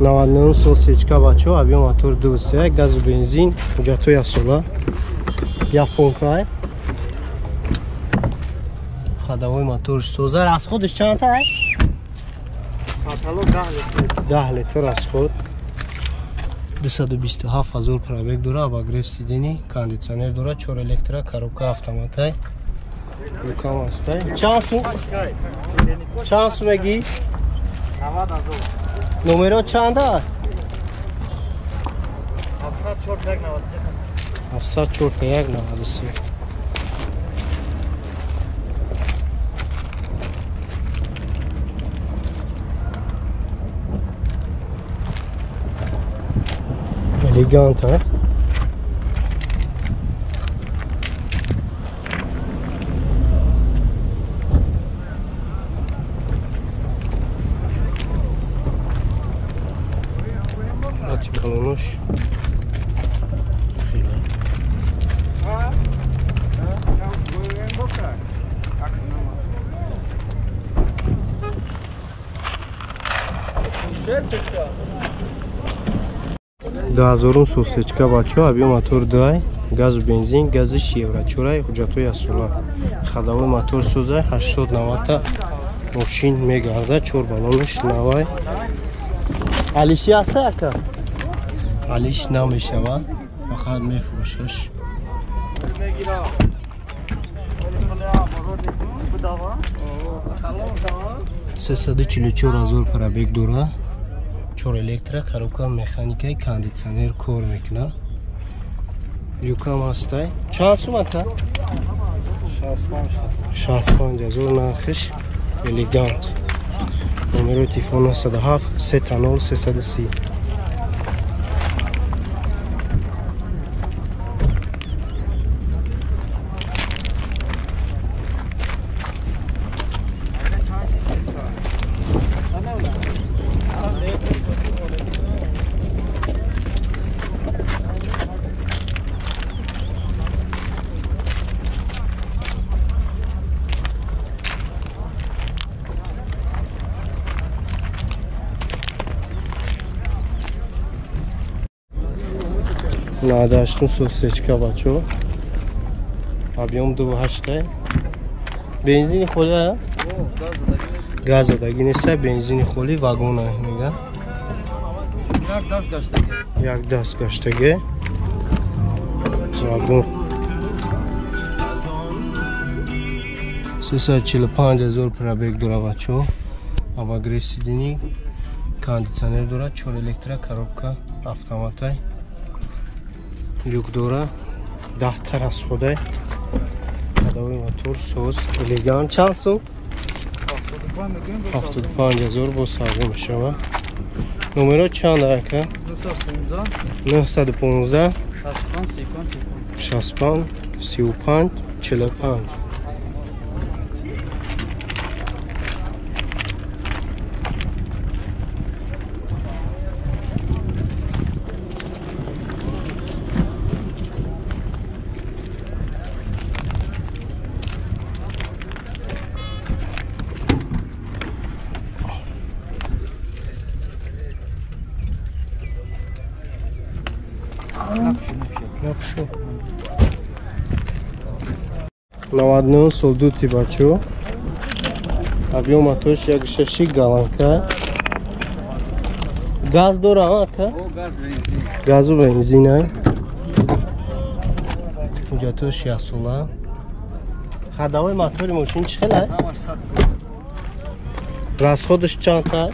99 сол сечка бачо, объем мотор 2.3, газу бензин, ҳуҷҷатҳои асола. Японка. Ходовой мотор соза. Расходиш чанд ай? Потолок 10 литр. 10 литр расход. 227 ҳазор пробег дора, обогрев сидений, кондитсионер дора, 4 электро, коробка автоматай. Рукам астай. Чанд сум? Чанд сум мегӣ? 90 ҳазор. Номеро чанда? 704 193. 704 193. Элегант, а? Балонош хеле. Даҳазорум сосечка бачо, объем мотор 2, газу бензин, гази евро 4, ҳуҷҷатҳои асола. Ходовой мотор созай, 890 мошин мегарда, 4 баллонаш навай. Алиши аста ака? Алиш намешавад, фақат мефурӯшаш. 344 ҳазор пробег дора, 4 электро, коробка механикаи, кондитсионер кор мекунад. Люкам ҳастай. Чанд сум ака? 65 ҳазор нархиш. Элегант. Номерои телефон 907 300 330. 98 сосечка бачо, объем 2.8, бензини холи, газ задагӣ нест, бензини холи, вагона мега. Як даст гаштагӣ. Вагон. 345 ҳазор пробег дора бачо, обогрев сидений, кондитсионер дора, 4 электро, коробка автоматай. Люк дора, 10 та расходай. Ходовой мотор соз, элегант. Чанд сум? 75 ҳазор бо савдо мешавад. Номеро чанд ака? 915 65 35 45. Напишу. 99 сол дути бачо. Объем моторш 1.6 галанка. Газ дора ака? Газу бензин ай. Ҳуҷҷатҳош ясула. Ходовой мотори мошин чӣ хел ай? Расходаш чанд та?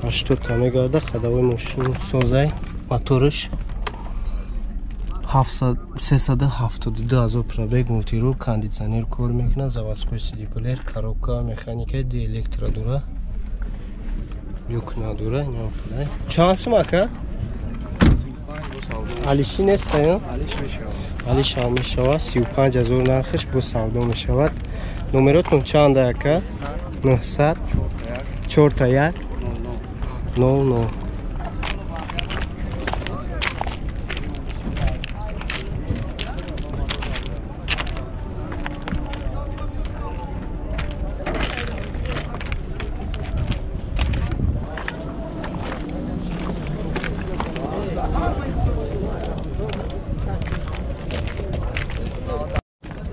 80 та мегарда. Ходовой мошин созай. Моторш 372 ҳазор пробег, мултирул, кондитсионер кор мекунад, заводской CD-плеер, коробка механика, ди электро дора, люк надора. Чанд сум ака? Алиши нест, алиш ҳам мешавад. 35 ҳазор нархиш бо савдо мешавад. Номеротон чанд ака? 900 41 00.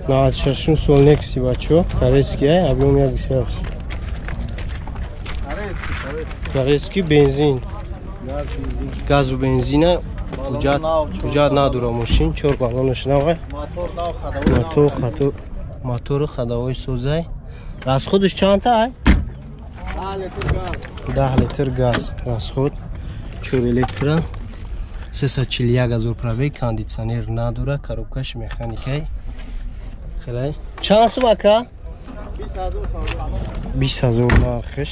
96 сол Некси бачо, корейский ай, объем 1,6. Корейский бензин. Газу бензина ҳуҷҷат надора мошин, 4 баллонаш навай. Мотор мотору ходовой созай. Расходаш чандта ай? 10 литр газ. 10 литр газ расход. 4 электро. 341 ҳазор пробег, кондитсионер надора, коробкаш механикай. Хелай. Чанд сум ака? 20 ҳазор нархиш.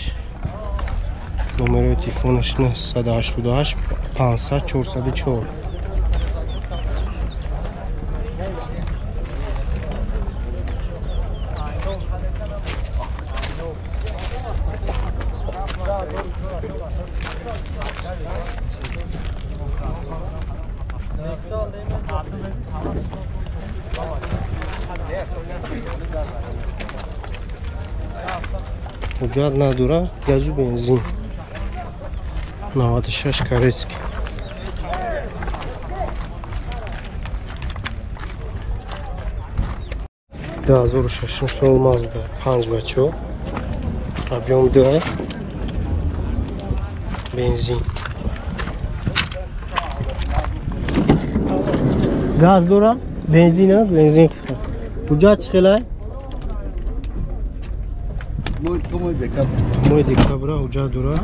Номерои телефонаш 988 500 404. Ҳуҷҷат надора, газу бензин. 96 корейский. 2006 сол Mazda 5 бачо. Объем 2. Бензин. Газ дора? Бензин, бензин. Ҳуҷҷат чӣ хелай? Моҳи декабра ҳуҷҷат дора.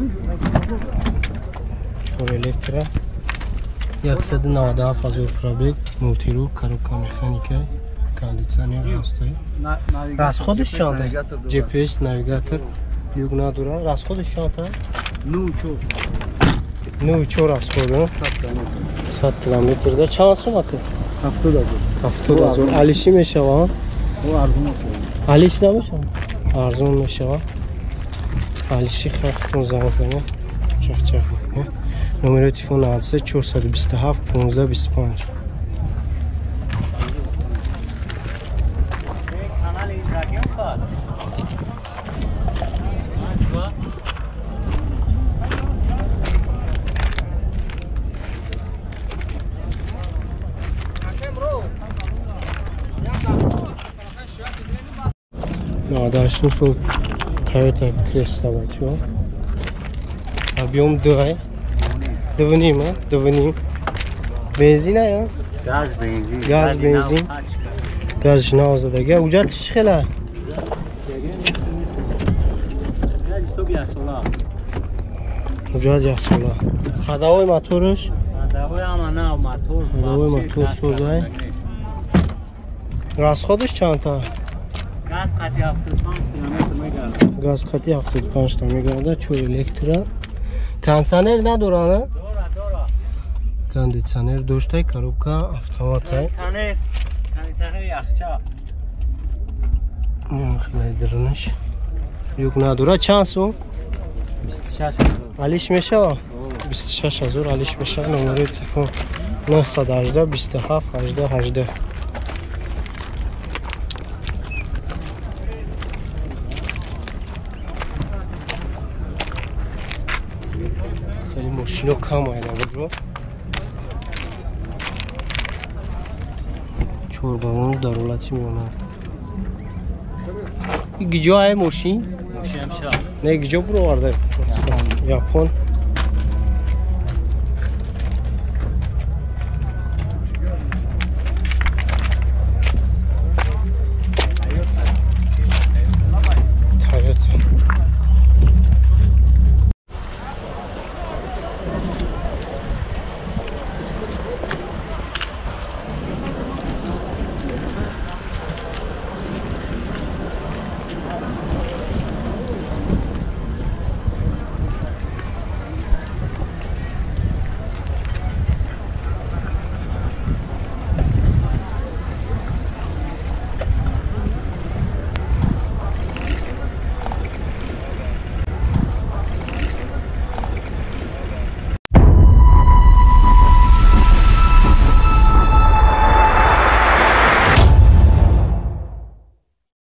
4 электро. 197 ҳазор пробег, мултиру, коробка механика, кондитсионер ҳастай. Расходаш чанд? GPS, навигатор, люк надора. Расходаш чанд? 9,4. 9,4 расход, 100 километрда чанд сум ака? 70 ҳазор. 70 ҳазор. Алиши мешава? Алиш намешава? Арзон мешава. Алиши хахтон занг занед. Чах-чах мекунед. Номери телефон 93 427 15 25. 98 сол Toyota Cresta бачо. Объем 2. 2.5, 2.5. Бензин ая? Газ бензин. Газ бензин. Газ нав задага. Ҳуҷҷатиш чӣ хела? Ҳуҷҷат яксола. Ходовой мотораш? Ходовой ҳама нав мотор. Ходовой мотор созай. Расходаш чандта? Газ қати 75 километр мегардад. Газ қати 75 та мегардад, 4 электро. Кондитсионер надора, на? Дора, дора. Кондитсионер доштай, коробка автоматай. Кондитсионер яхча. Хеле дурнаш. Юк надора. Чанд сум? 26 ҳазор. Алиш мешава? 26 ҳазор алиш мешава. Номери телефон 918 27 18 18. Хеле мошино кам айна бозор. 4 баллон дар ҳолати миёна. Гиҷо ай мошин? Не, гиҷо буроварда? Япон.